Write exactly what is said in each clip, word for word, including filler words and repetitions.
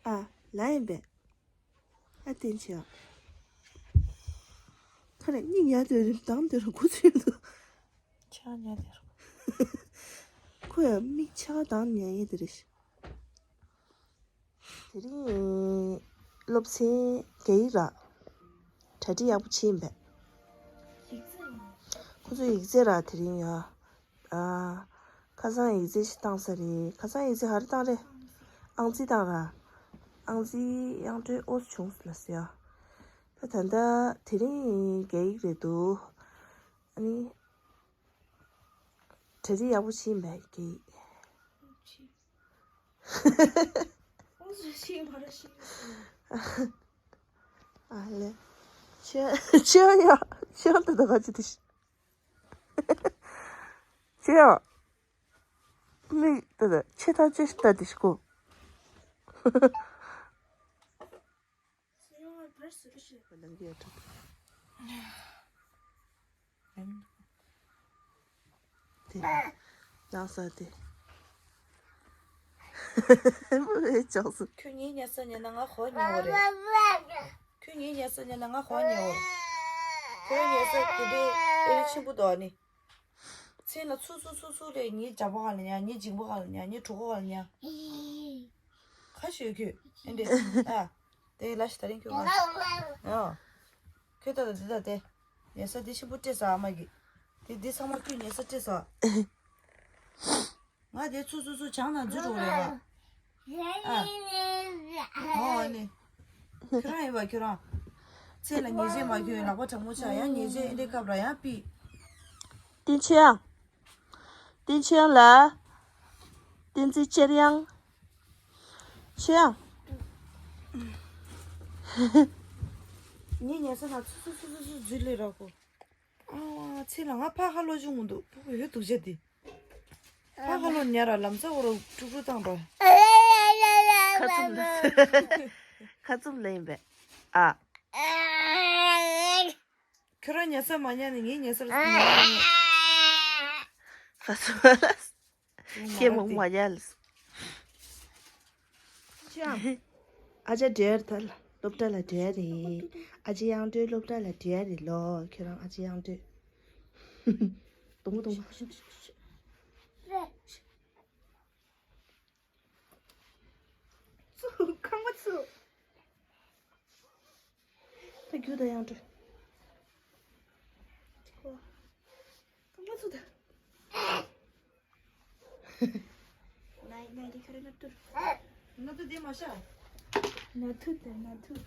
ཨ། ལ་ཡིན་པས། ཨ་བསྟན་ཆེ་ཨ། ཁ་ནས་སྙིང་ཉར་དེ་རིམ་དང་དེ་རུ་འགོ་ཚུལ་འདུག་ཆག་ཉར་དེ་རུ། ཁོ་ཡང་མིག་ཆག་དང་ཉར་ཡས་དེ་རེད། དེ་རིང་སློབ་ཚན་རྒྱ་ཡིག་ར། གྲ་སྒྲིག་ཡག་པོ་བྱས་ཡིན་པས། ཡིག་ཚད་ཡིན། ཁོ་ཚོ་ཡིག་ཚད་ར་དེ་རིང་ཡ། ཨ། ཁ་སང་ཡིག་ཚད་ཞིག་བཏང་ས་རེད། ཁ་སང་ཡིག་ཚད་ག་རེ་བཏང་རེད། ཨང་རྩིས་བཏང་ར། ཨང་རྩིས་དབྱངས་སྒྲོན་ཨོ་བྱུང་ལ་ཟེར་ཡ། ད་ད་ལྟ་དེ་རིང་རྒྱ་ཡིག་རེད་འདུག་ཨ་ནི། གྲ་སྒྲིག་ཡག་པོ་བྱས་ཡིན་པས་རྒྱ་ཡིག་ཨ་ལེ། ཆེ་ཆེ་ཡ། ཆེ་ཡ་ད་ད་ག་ཅི་དེ་ཤི། ཆེ་ཡ། མིག་ད་ད་ཆེ་ཐག་ཆེ་ཤི་ད་དེ་ཤི་གོ། ལང་གི་ཡ་ཁྲག་དེ། ལང་ས་དེ། མོ་བས་ཅག་སུ། ཁྱོད་ངའི་ཉལ་ས་ཉལ་ན་ང་ཧོ་ཉལ་བ་རེད། ཁྱོད་ངའི་ཉལ་ས་ཉལ་ན་ང་ཧོ་ཉལ་བ། ཁྱོད་ཉལ་ས་དེ་དེ་ཨེ་རི་ཆེན་པོ་དོ་ནི། མཚན་ལ་ཚུ་ཚུ་ཚུ་ཚུ་རེད། ངའི་ཇ་པོ་ག་ལ་ཉལ། ངའི་འཇིང་པོ་ག་ལ་ཉལ། ངའི་གྲོད་ཁོག་ག་ལ་ཉལ། ཁ་ཤོད་ཁྱོད་ཨེ་འདྲས་ཨ། དེ་ལ་ཤི་ད་རིང་ཁྱོད་ང་། ཨ། ཁྱོད་ད་ད་འདི་ད་དེ། ཉལ་ས་འདི་ཆེན་པོ་སྤྲད་ས་ཨ་མ་གི། དེ་འདི་ཚང་མ་ཁྱོད་ཉལ་ས་སྤྲད་ས། ང་དེ་ཚུ་ཚུ་ཚུ་བྱང་དང་འཛུལ་འགྲོ་རེད་ཨ། ཨ། ཨོ་ཨ་ནི། ཁྱོད་རང་ཡིན་པ་ཁྱོད་རང་། ཚེ་ལ་ཉལ་ཆས་མ་གྱོན་ལག་པ་གྲང་མོ་ཆགས་ཡང་ཉལ་ཆས་ཨེ་འདྲས་སྐབས་ར་ཡང་ཕུད། བསྟན་ཆོས་དབྱངས། བསྟན་ཆོས་དབྱངས་ལ། བསྟན་འཛིན་ཆེ་དབྱངས། ཆོས་དབྱངས། ངའི་ཉལ་ས་ན་ཚུ་ཚུ་ཚུ་ཚུ་ཚུ་འཛུལ་ལེ་ར་གོ། ཨ་ཚེ་ལ་ང་ཕ་ཁ་ལོ་ཆུང་མི་འདུག་ཕུ་གུ་ཡོད་སྡུག་ཅག་དེ། ཕ་ཁ་ལོ་ཉལ་ར་ལམ་སང་འོ་ར་ཀྲུག་ཀྲུག་བཏང་འགྲོ། ཁ་བཙུམ་ལ། ཁ་བཙུམ་ལ་ཡིན་པས། ཨ། ཁྱོད་རང་ཉལ་ས་མ་ཉལ་ནས་ངའི་ཉལ་སར་ཉལ་ཡོང་ངས། ཁ་བཙུམ་ལ། སྐད་མང་མ་ཉལ། ཨ་ཅག་འབྲེལ་ད་ལ་སློབ་གྲྭ་ལ་འབྲེལ་རེད། ཨ་ཅག་དབྱངས་སྒྲོན་སློབ་གྲྭ་ལ་འབྲེལ་རེད་ལོ། ཁྱོད་རང་ཨ་ཅག་དབྱངས་སྒྲོན། གདོང་མོ་གདོང་མོ། ཚུ་ཁང་པ་ཚུ། ད་རྒྱུག་ད་དབྱངས་སྒྲོན། ཁང་པ་ཚུ་ད། ནའི་ནའི་དེ་ཁ་རེ་ན་ཐུར། ན་ཐུར་དེ་མ་ཤ། ན་ཐུར་དེ་ན་ཐུར།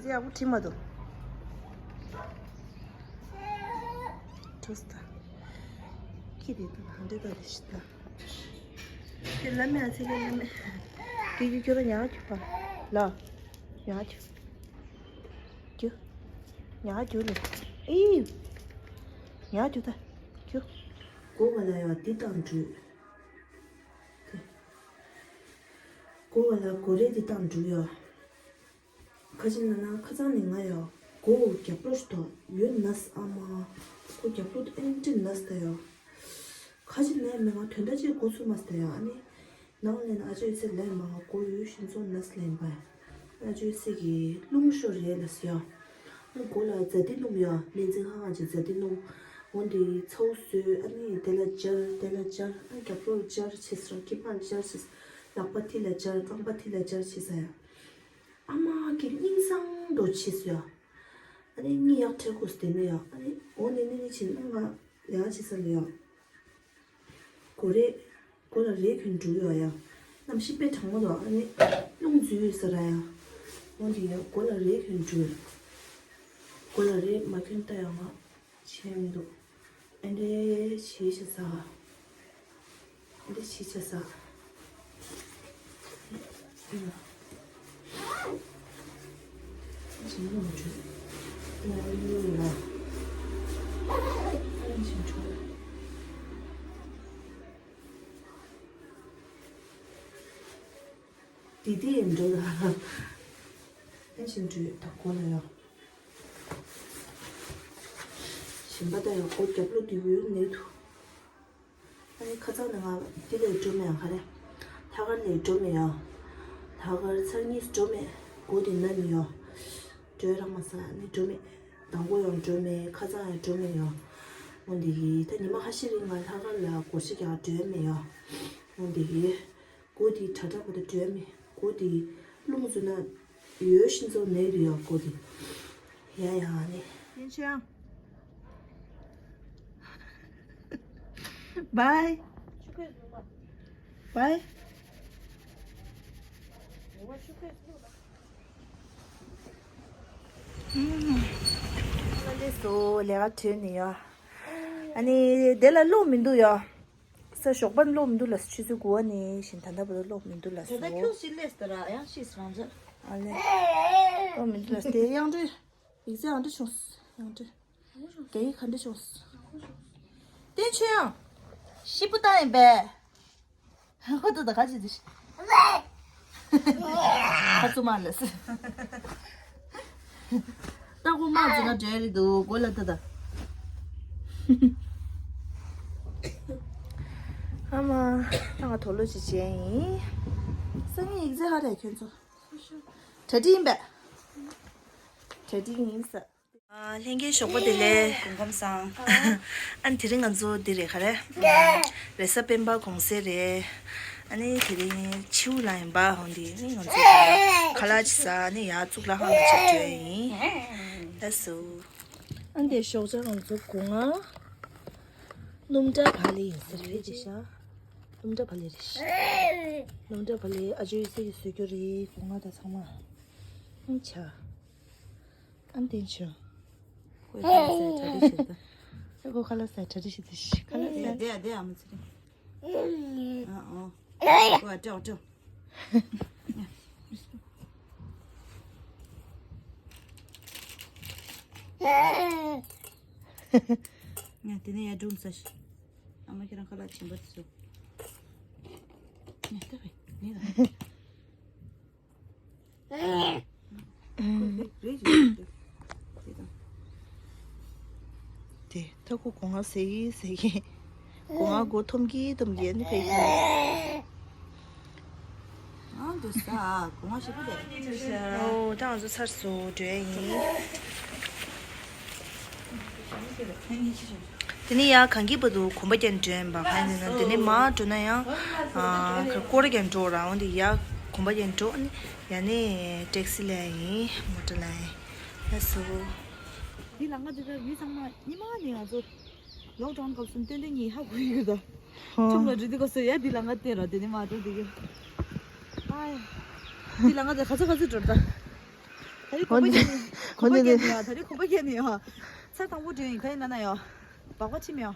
འདི་ཡག་པོ་བྲིས་མ་འདུག་ཁྲོས་ད། ཁྱི་དེ་དང་ཧང་ཏེ་ད་དེ་ཤི་ད། དེ་ལ་མེ་ཨ་ཚེ་ལ་ལ་མེ། ཁྱོད་ཁྱོད་ཁྱོད་ར་ཉག་ཁྱོད་པ། ལ། ཉག་ཁྱོད། ཁྱོད། ཉག་ཁྱོད་ལ། ཨི། ཉག་ཁྱོད་ད། ཁྱོད། གོ་བ་ལ་ཡ་འདི་དང་འགྲུལ། གོ་བ་ལ་གོ་རེ་འདི་དང་འགྲུལ་ཡ། ཁ་ཅིག་ན་ན་ཁ་ཚང་ནི་ང་ཡ། གོ་རྒྱབ་ལོགས་ཤིག་ཏོ་ཡོད་ན་ཨ་མ། གོ་རྒྱབ་ལོགས་ཏུ་ཨེ་འདྲི་ན་ད་ཡ། ཁ་ཅིག་ན་མི་ང་དོན་དག་ཅིག་གོ་ཚུལ་མ་ད་ཡ་ཨ་ནི། ནང་ལན་ཨ་ཅོ་ཡོད་ཚད་ལན་མ་ང་གོ་ཡོད་ཤིན་ཚོ་ན་ལན་པ། ཨ་ཅོ་ཡོད་ཚད་ཀྱི་རླུང་ཤོར་རེད་ལ་ཟེར་ཡ། ཨ་གོ་ལ་ཛ་ཏི་སྣུམ་ཡ་ནས་འཛིན་ཧ་ཧ་ཅིག་ཛ་ཏི་སྣུམ། འོན་ཏེ་ཚ་བོ་བཟོས་ཨ་ནི་དེ་ལ་སྦྱར་དེ་ལ་སྦྱར་ཨ་རྒྱབ་ལོགས་སྦྱར་བྱས་ཟེར་ཁྱི་ཕར་སྦྱར་བྱས་ལག་པ་ཐི་ལ་སྦྱར་རྐང་པ་ཐི་ལ་སྦྱར་བྱས་ས་ཡ། ཨ་མ་གི་སྙིང་བཟང་འདྲ་བྱས་སོ་ཡ། ཨ་ནི་གཉིད་ཡག་ཁྲེལ་དགོས་དེ་ནས་ཡ་ཨ་ནི་འོ་ནི་ནི་ནི་བྱས་ན་ང་ཡག་བྱས་ས་ལ་ཡ། གོ་རེ་གོ་ལ་རེ་གོན་འགྲོ་ཡ་ཡ། གནམ་གཤིས་དཔེ་གྲང་མོ་འདུག་ཨ་ནི་རླུང་འཛུལ་ཡོད་ས་ར་ཡ། འོ་འདི་ཡ་གོ་ལ་རེ་གོན་འགྲོ་ཡ། གོ་ལ་རེ་མ་གོན་ལྟ་ཡ་ང་བྱས་མི་འདུག་ཨེ་འདྲས་བྱས་བྱས་ས། འདི་ཕྱི་ཆ་ས། འདི་འདི་ཡིན་འགྲོ་ལ། ཨན་ཞིག་འགྲོས་ད་གོ་ལ་ཡོ། ཞིམ་པ་ད་ཡོ་གོ་རྒྱབ་ལོ་དུས་བུའི་ནས་དུ། ཨ་ནི་ཁ་སང་ནས་ང་འདི་ལས་འགྲོ་མེད་ཨ་ག་རེ། ལྷག་དཀར་ལས་འགྲོ་མེད་ཡོ། ལྷག་དཀར་ཚར་གཉིས་འགྲོ་མེད་གོ་དེ་ན་ནི་ཡོ། འགྲོས་རང་མ་ས་ནི་འགྲོ་མེད། དང་པོ་ཡང་འགྲོ་མེད་ཁ་སང་ཡང་འགྲོ་མེད་ཡོ། འོན་ཏེ་གི་ད་ཉི་མ་ཁ་ཤས་རིང་ང་ལྷག་དཀར་ལ་སྒོར་གཞས་རྒྱག་འགྲོས་མེད་ཡོ། འོན་ཏེ་གི། གོ་དེ་དྲ་དྲ་བོ་དང་འགྲོས་མེད་གོ་དེ་རླུང་བཟོས་ན་ཡོད་ཤིན་ཚོ་ནས་དུ་ཡོད་གོ་དེ་ཡ་ཡ་ནི། ཡིན་ཆོས་ཡང་། Bye. Bye. ལས་སོ་ལས་ཀ་བྲོས་ནས་ཡོ། ཨ་ནི་དེ་ལ་བློ་མི་འདུག་ཡོ། ས་ཞོགས་པ་ཀློག་མི་འདུག་ལ་ཆུ་ཚོད་དགུ་པ་ནས་བཞིན་ད་ལྟ་བར་དུ་ཀློག་མི་འདུག་ལ་ད་ལྟ་སོ། ཁྱོད་ཤི་ལས་ཟེར་ར་ཡང་ཤི་སོང་ཟེར། ཨ་ལེ། ཀློག་མི་འདུག་ལ་དེ་དབྱངས་སྒྲོལ། ཡིག་ཚད་ཨང་འདྲ་བྱུང་། ཨང་འདྲ། རྒྱ་ཡིག་ག་འདྲ་བྱུང་། བསྟན་ཆོས་ཡང་། ཤི་པོ་བཏང་ཡིན་པས། ཁོ་ད་ད་ག་ཅི་དུ་ཤི། ཁ་ཚུ་མ་ལ་སི། ཏག་པོ་མ་ཙི་ག་འབྲེལ་རེད་འདུག་གོ་ལ་ཏ་ཏ། ཨ་མ། ང་དོ་ལོ་ཅི་བྱས་ཡིན། སང་ཉིན་ཡིག་ཚད་ཧ་རེད་ཁྱོད་ཚོ། གྲ་སྒྲིག་ཡིན་པས། གྲ་སྒྲིག་ཡིན་ས། ལྷན་རྒྱས་ཞོགས་པ་བདེ་ལེགས། སྐུ་ཁམས་བཟང་། ཨ་ནི་དེ་རིང་ང་ཚོ་འདི་རེད་ག་རེ། རེས་གཟའ་སྤེན་པ་གུང་སེང་རེད། ཨ་ནི་དེ་རིང་ཕྱི་དབུགས་ལ་ཡིན་པ་འོང་དེ་ནི་ང་ཚོ་ཁ་ལག་ཅིག་ཟ་ནི་ཡར་གཙུག་ལག་ཁང་ལ་ཆ་བྲོས་ཡིན། ལགས་སོ། ཨ་འདི་ཞོགས་ཇ་ང་ཚོ་སྒོ་ང་། སྣུམ་གྲྭ་བ་ལེ་ཡིན་ཟེར་རེད་ཅེ་ཤ། སྣུམ་གྲྭ་བ་ལེ་རེད་ཤ། སྣུམ་གྲྭ་བ་ལེ་ཨ་ཇོའི་སྲས་ཀྱིས་བཟོས་རྒྱུ་རེད་སྒོ་ང་ད་ཚང་མ། ཨང་ཆ། ཨ་འདི་ཆ། ཁོས་ཁ་ལག་ཟ་གྲ་སྒྲིག་བྱེད་ད། ཁོས་ཁ་ལག་ཟ་གྲ་སྒྲིག་བྱེད་ད་ཤི་ཁ་ལག་ཟ། དེ་ཡ་དེ་ཡ་མི་ཚེ་རིང་། ཨ་ཨོ། ཨོ་ཨ་སྤྲོ་སྤྲོ། ང་དེ་ནས་ཡར་སྒྲུང་ས་ཤི། ཨ་མ་ཁྱེད་རང་ཁ་ལག་ཆེན་པོ་དེ་ཚོ། ང་ལྟ་བས་ནི་ལ། དེ་ད་ཁོ་སྒོ་ང་ཟེར་གི་ཟེར་གི། སྒོ་ང་སྒོ་འཐོམ་གི་འཐོམ་གི་ཨ་ནི་ཕེབས་ཀྱི་འདུག་ཨང་དུ་ས་སྒོ་ང་ཞིག་པོ་རེད། ཨོ་ད་ང་ཚོ་ཚར་སོང་འགྲོ་ཡ་ཡིན། དེ་ནས་ཡར་གངས་སྐྱིད་བར་དུ་གོམ་པ་རྒྱག་འགྲོ་ཡིན་པ་གང་ཡིན་ན་དེ་ནས་མར་འགྲོ་ན་ཡང་ཨ་སྐོར་ར་རྒྱག་འགྲོ་ར་འོན་ཏེ་ཡར་གོམ་པ་རྒྱག་འགྲོ་ཨ་ནི་ཡར་ནས་ཊེག་སི་ལ་ཡིན་མོ་ཊ་ལ་ཡིན། ལགས་སོ། འདི་ལ་ང་འདི་ལྟར་ཡུལ་ཚང་མ་ཉི་མ་ནས་ང་ཚོ་ལོག་ཌའོན་སྐབས་སུ་ཏན་ཏན་གཉིད་ཧ་གོ་ཡོད་ད། ཁྲོམ་ལ་འགྲོ་དུས་སྐབས་སུ་ཡ་འདི་ལ་ང་བལྟས་ར་དེ་ནས་མར་འགྲོ་དུས་ཀྱི། ཨ་ཡ། འདི་ལ་ང་ཚོ་ག་ཚོད་ག་ཚོད་འགྲོ་ད། ད་རེས་གོམ་པ་རྒྱག་ནས་གོམ་པ་རྒྱག་ནས་ཡ་ད་རེས་གོམ་པ་རྒྱག་ནས་ཡ། ཚར་དང་པོ་འགྲོ་ཡིན་ག་ཡིན་ན་ན་ཡ། སྦག་སྦག་ཕྱིན་མེད་ཡ།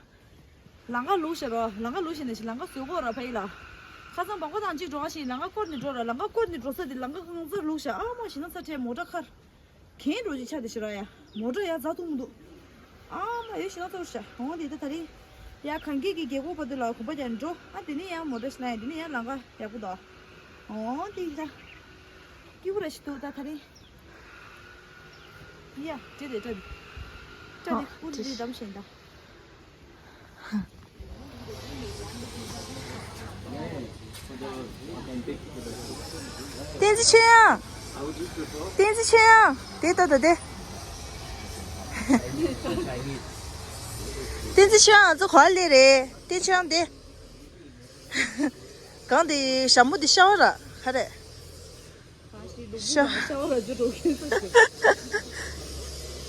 ལམ་ཁ་ལུག་ཤ་རོ་ལམ་ཁ་ལུག་ཤ་ནས་ཤི་ལམ་ཁ་བཟོས་གོ་ར་ཕ་ཡི་ལ། ཁ་སང་སྦག་སྦག་དང་གཅིག་འགྲོ་ག་ཤི་ལམ་ཁ་བསྐོར་ནས་འགྲོ་ར་ལམ་ཁ་བསྐོར་ནས་འགྲོ་ས་དེ་ལམ་ཁ་གང་སར་ལུག་ཤ་ཨ་མ་ཞི་ན་ཚ་ཁྲལ་མོ་ཊ་ཁར། གན་འགྲོ་ཅིག་ཆ་དེ་ཤི་ར་ཡ། མོ་ཊ་ཡ་རྫ་ཐུང་མི་འདུག་ཨ་མ་ཡོད་ཤི་ན་ཚོར་ཤ་འོང་དེ་ད་ད་རིང་། ཡ་གངས་སྐྱིད་ཀྱི་རྒྱལ་སྒོ་བར་དུ་ལ་གོམ་པ་རྒྱག་འགྲོ་ཨ་དེ་ནས་ཡ་མོ་ཊ་ཤི་ན་ཡ་དེ་ནས་ཡ་ལམ་ཁ་ཡག་པོ་འདུག་འོང་དེ་ད། སྐྱིད་པོ་ར་ཤི་འདུག་ད་ད་རིང་། ཡ་བྲེ་དེ་བྲེ་དེ། བྲེ་དེ་ཀུ་རེ་དེ་དམ་ཤེས་ད། བསྟན་འཛིན་ཆོས་དབྱངས། བསྟན་འཛིན་ཆོས་དབྱངས་དེ་ལྟ་ད་དེ། བསྟན་འཛིན་ཆོས་དབྱངས་ང་ཚོ་ག་པར་སླེབས་རེད་བསྟན་ཆོས་དབྱངས་དེ། གང་དེ་ཞྭ་མོ་དེ་ཤ་བ་ར་ག་རེད། ཤ།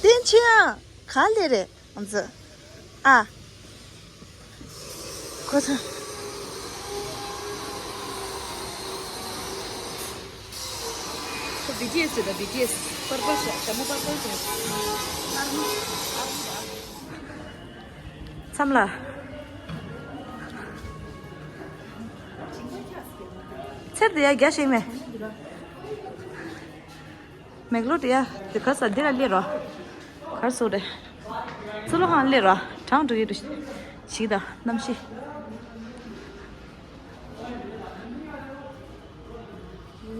བསྟན་ཆོས་དབྱངས་ག་སླེབས་རེད། ང་ཚོ། ཨ། ཁོ་ཚོ། ཁོ་བི་ཊི་ཨེས་རེད་ད་བི་ཊི་ཨེས། པར་པར་ཤ་ཞྭ་མོ་པར་པར་ཤ། མཚམས་ལ། ཐེར་དེ་ཡ་རྒྱ་ཞིག་མེད། མེག་ལོ་དེ་ཡ་དེ་ག་ས་འདི་ལ་སླེབས་རོ། གར་སོ་རེ། ཚུ་ལོ་ཧང་སླེབས་རོ། གྲང་འགྲོ་ཡི་འགྲོ་ཞིག་དང་གནམ་གཤིས།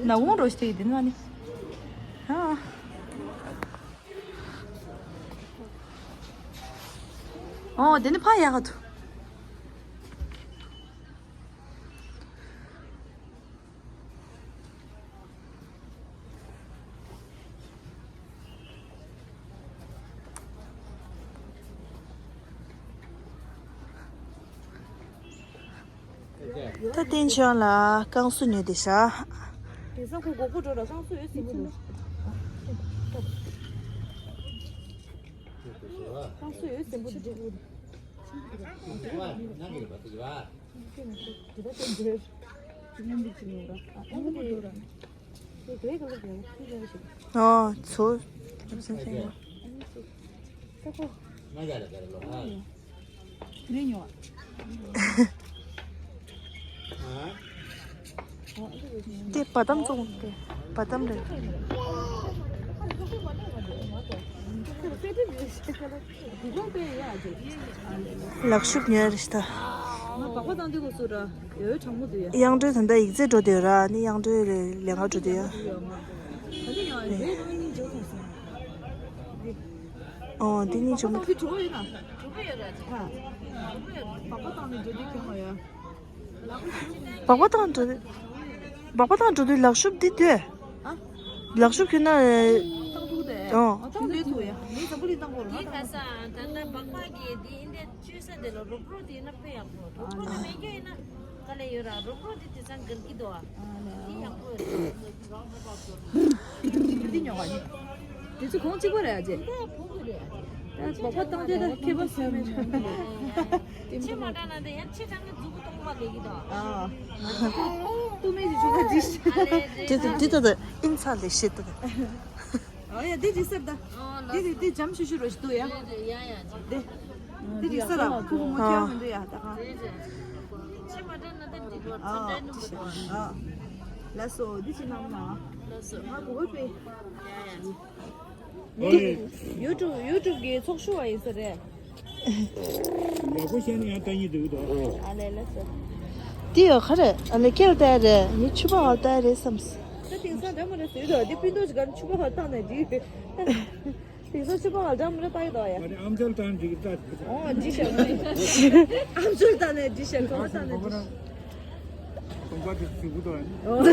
ན་འོང་འགྲོ་ཞིག་དེ་ཡི་དེ་ནི་མ་ནི། ཨ། ཨོ་དེ་ནི་ཕ་ཡ་ག་ཐུ། ད་བསྟན་ཆོས་ལ་བསྐང་གསོ་ཉོས་ཏེ་བཞག་དེང་སང་ཁོ་མགོ་པོ་འགྲོ་ལ་བསྐང་གསོ་ཡོད་ཟིན་པོ་འདུག་བསྐང་གསོ་ཡོད་ཟིན་པོ་འདུག་ཨོ་ཚོ། དེ་བ་དམ་བཙོང་དེ་བ་དམ་རེད། ལག་ཤུབས་ཉོས་རེད་ད། ང་སྦག་སྦག་བཏང་དུས་སྐབས་སུ་ར་ཡོད་གྲང་མོ་འདུག་ཡ། གཡང་སྒྲོལ་ད་ལྟ་ཡིག་ཚད་འགྲོ་དུས་ར་ནི་གཡང་སྒྲོལ་ལས་ལས་ཀ་འགྲོ་དུས་ཡ། ཨོ་འདི་གཉིས་བྱུང་མ། སྦག་སྦག་བཏང་དུས་གྲུབ་ཡོད་ན། གྲུབ་ཡོད་ར་ཅིག་སྦག་སྦག་བཏང་ནས་འགྲོ་དུས་གྱོང་བ་ཡ། སྦག་སྦག་བཏང་འགྲོ་དུས། སྦག་སྦག་བཏང་འགྲོ་དུས་ལག་ཤུབས་འདི་དུས། ཨ། ལག་ཤུབས་གྱོན་ན། བཏང་ཐུག་དེ། ཨོ། ཨ་བཏང་འདོད་ཐུག་ཡ། ངས་འཛམ་བུ་གླིང་བཏང་གོ་ར་ང་བཏང་། ད་ལྟ་སྦག་སྦག་གི་འདི་ཨིན་དེ་བཅོས་ས་དེ་ལ་རོགས་རོགས་དེ་ན་དཔེ་ཡག་པོ། རོགས་རོགས་དེ་མེད་རྒྱུ་ཡིན་ན་དཀའ་ལས་ཡོད་ར། རོགས་རོགས་དེ་དེ་ཚང་འགལ་གྱི་འདུག་ཨ། དེ་ཡག་པོ་ཡོད་ར། འདི་ཉོ་བ་ནི། དེ་ཚོ་ཁོང་གཅིག་པ་རེད་ཨ་ཅེ། ད་སྦག་སྦག་བཏང་དེ་ད་ཁྱད་པར་སོན་མེད་ཆོག་གི་རེད། ཕྱེ་མ་དྲག་ན་དེ་ཡང་ཕྱེ་དྲག་ན་མཛུབ་གུ་སྟོང་པ་ལས་ཀྱི་འདུག་ཨ། ཏུ་མེ་ཞིག་ཆུ་ཁ་ཅིག་དེ་དུ་དེ་དུ་དུ་ཨིན་ཚ་ལེ་ཤེ་དུ། ཨ་ཡ་དེ་ཅིག་སེར་ད། དེ་དེ་དེ་འཇམ་ཤུ་ཤུ་རོ་ཞིག་འདུག་ཡ། དེ་དེ་ཅིག་སེར་ལ་ཁུ་ཁུ་མོ་ཁྱོད་མི་འདུག་ཡ་ད་ག། ཕྱེ་མ་དྲག་ན་ད་འགྲིག་གོ་ཚོ་ཨ་འདྲ་ནུ་མི་འདུག་ཨ། ལགས་སོ་འདི་ཅིག་གནང་ན། ལགས་སོ། ང་གོ་བོ་པེ། ཡ་ཡ། ཡུ་ཊུབ་ཡུ་ཊུབ་གི་ཚོགས་ཞུགས་པ་ཡིན་ས་རེད། ཡག་པོ་བཤད་ན་ཡང་ལྟ་སྙིང་འདོད་ཀྱི་འདུག་ཨ་ལས་ལགས་སོ། འདི་ཡོད་ཁ་རེད། ཨ་ལས་ཀེལ་ལྟ་ཡ་རེད། ངས་ཕྱུ་པ་ཧ་ལྟ་ཡ་རེད་བསམས། ད་དེང་སང་འདྲ་མི་འདྲ་བཟོས་འདུག་འདི་སྤུན་ཏོག་ཅིག་ག་ནས་ཕྱུ་པ་ཧ་བཏང་ནས་འདི། དེང་སང་ཕྱུ་པ་ཧ་འདྲ་མི་འདྲ་ལྟ་ཡི་འདུག་ཡ། ཨ་ནི་ཨམ་ཅོག་བཏང་འགྲིག་གི་ལྟ། ཨོ་འགྲིག་ཤག་ཨམ་ཅོག་བཏང་ནས་འགྲིག་ཤག་གོ་བ་བཏང་ནས་འགྲིག་ཤག་གོང་པ་དེ་ཞུ་གི་འདུག་ཨ་ནི། ཨོ།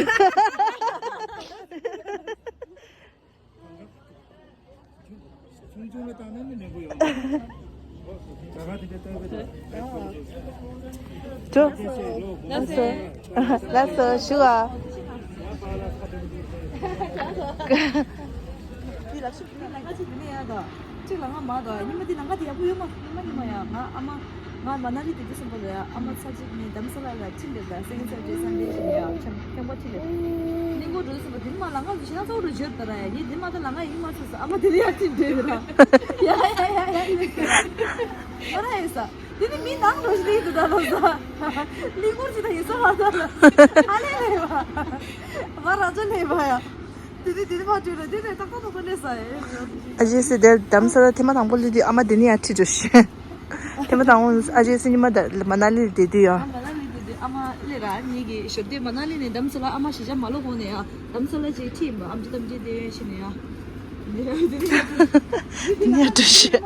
ཆུང་ཆུང་ལ་བཏང་ན་ནི་ནད་འབུ་ཡོང་། ད་ག་དེ་འདྲ་ལྟ་བུ་དང་། ལགས་སོ། ལགས་སོ། ཞུ་བ། དེ་ལ་ཤུགས་ཀྱིས་ལ་ཁ་ཅིག་དེ་ནས་ཡ་དང་། གཅིག་ལ་ང་མ་དང་ཉི་མ་དེ་ལ་ང་དེ་ཡག་པོ་ཡོད་མ་ཉི་མ་ཉི་མ་ཡ་ང་ཨ་མ། ང་མ་ན་ལི་དེ་དུས་སུ་འགོ་ལ་ཡ་ཨ་མ་ཚ་གཅིག་ནས་དྷ་རམ་ས་ལ་ལ་ཁྲིད་འདེབས་ལ་སེ་གེན་སར་ཌེ་སན་ཌེ་ཞིག་ཡ་ཁྱམས་ཁྱམས་པ་ཁྲིད་འདེབས། གླིང་སྐོར་འགྲོ་དུས་སུ་དེ་ནི་མ་ལ་ང་ལུ་ཞེ་ན་ཚ་བོ་འགྲོ་བརྗོད་ད་ར་ཡ་ཡིན་དེ་མ་ད་ལ་ང་ཡིན་མ་ཚོད་ས་ཨ་མ་དེ་ལ་ཡ་ཁྲིད་འདེབས་ར། ཡ་ཡ་ཡ་ཡ་ཡ་ཡ་ང་ར་ཡོད་ས། དེ་ནི་མི་ནང་འགྲོ་ཞིག་ལེགས་འདུག་ད་ལོ་ས། གླིང་སྐོར་ཅིག་དང་ཡིན་ས་མ་ད་ལ། ཨ་ལེ་ལེ་བ། ང་ར་ཅོ་ལེ་བ་ཡ། དེ་ནི་དེ་ནི་མ་བྲོས་ར་དེ་ནི་ཏག་ཏག་ཏག་ཏག་ལེ་ས་ཡ། ཨ་ཅེ་སི་དེར་དྷ་རམ་ས་ལ་ཐེངས་མ་དང་པོ་སླེབས་དུས་ཨ་མ་དེ་ནི་ཡར་ཁྲིད་འགྲོ་ཞེས། ཐེངས་མ་དང་པོ་ཨ་ཅེ་སི་ཉི་མ་དར་མ་ན་ལི་ལ་བསྡད་དུས་ཡ། ཨ་མ་ན་ལི་བསྡད་དུས་ཨ་མ་སླེབས་ར་ངེད་ཀྱི་ཞབས་བརྟན་མ་ན་ལི་ནས་དྷ་རམ་ས་ལ་ཨ་མ་གཞིས་ཆགས་མ་ལོག་གོང་ནས་ཡ་དྷ་རམ་ས་ལ་ཅིག་ཁྲིད་ཡིན་པ་ཨམ་ཆི་དམ་ཆི་དེ་ཡོད་ཤི་ནས་ཡ། དེ་ནི་ཡར་འགྲོ་ཞེས།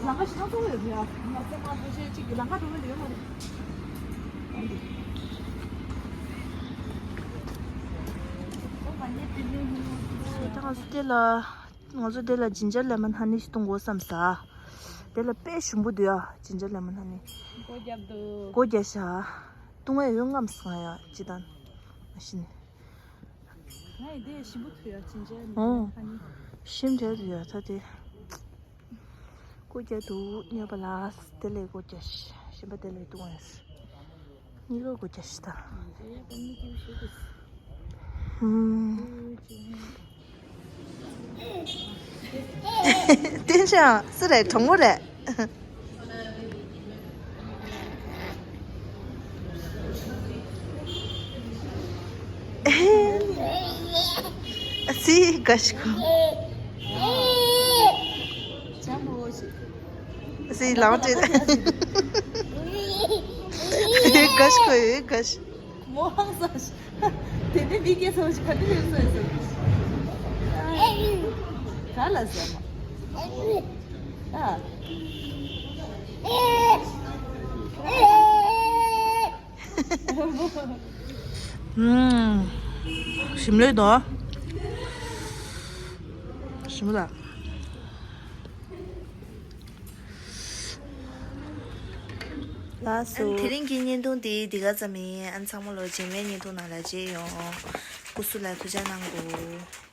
ལམ་ཁ་ཞེ་དྲག་ཚ་བོ་ཡོད་རེད་ཡ། ང་ཚོ་མ་འགྲོ་ཤེས་གཅིག་གི་ལམ་ཁ་འགྲོ་མི་འདི་ཡོད་མ་རེད། ད་ང་ཚོ་དེ་ལ་ང་ཚོ་དེ་ལ་ཇིན་ཇར་ལེ་མོན་ཧ་ནི་ཞིག་བཏུང་དགོས་བསམ་ས། དེ་ལ་དཔེ་ཞིམ་པོ་འདུག་ཡ་ཇིན་ཇར་ལེ་མོན་ཧ་ནི། སྒོ་རྒྱབ་འདུག་སྒོ་རྒྱབ་ཤག་བཏུང་བས་ཡོང་ངམ་སང་ཡ་ཅི་དང་མ་ཤི་ནི། ང་ཡི་དེ་ཞིམ་པོ་ཐུ་ཡ་ཇིན་ཇར་ལེ་མོན་ཧ་ནི། ཞིམ་དྲགས་འདུག་ཡ་ད་དེ། སྒོ་རྒྱབ་འདུག་སྨྱོ་པ་ལགས། དེ་ལས་སྒོ་རྒྱབ་ཤི། གཞན་པ་དེ་ལས་བཏུང་བས། གཉིས་ཀ་སྒོ་རྒྱབ་ཤི་ད། ཧུམ། བསྟན་ཤག་སུ་རེད། གྲོགས་མོ་རེད། སི་ག་ཤི་ཁོ། སི་ལང་ཏེ། ག་ཤི་ཁོ་ཡོད་ག་ཤི། མོ་ཧང་སང་ཤི། དེ་ནས་མི་སྐད་ཚོ་ཞིག་ག་དུས་ཡོད་སོ་ཡོད་སོ། ག་ལ་ཟེར་མ། ཨ། ཞིམ་ལོས་དོ། ཞིམ་ལ། ལགས་སོ། དེ་རིང་གི་བརྙན་ཐུང་འདི་འདི་ག་ཙམ་ཡིན། ཨ་ཚང་མ་ལོ་རྗེས་མའི་བརྙན་ཐུང་ནང་ལ་མཇལ་ཡོང་། སྐུ་གཟུགས་ལ་ཐུགས་ཅག་གནང་དགོས།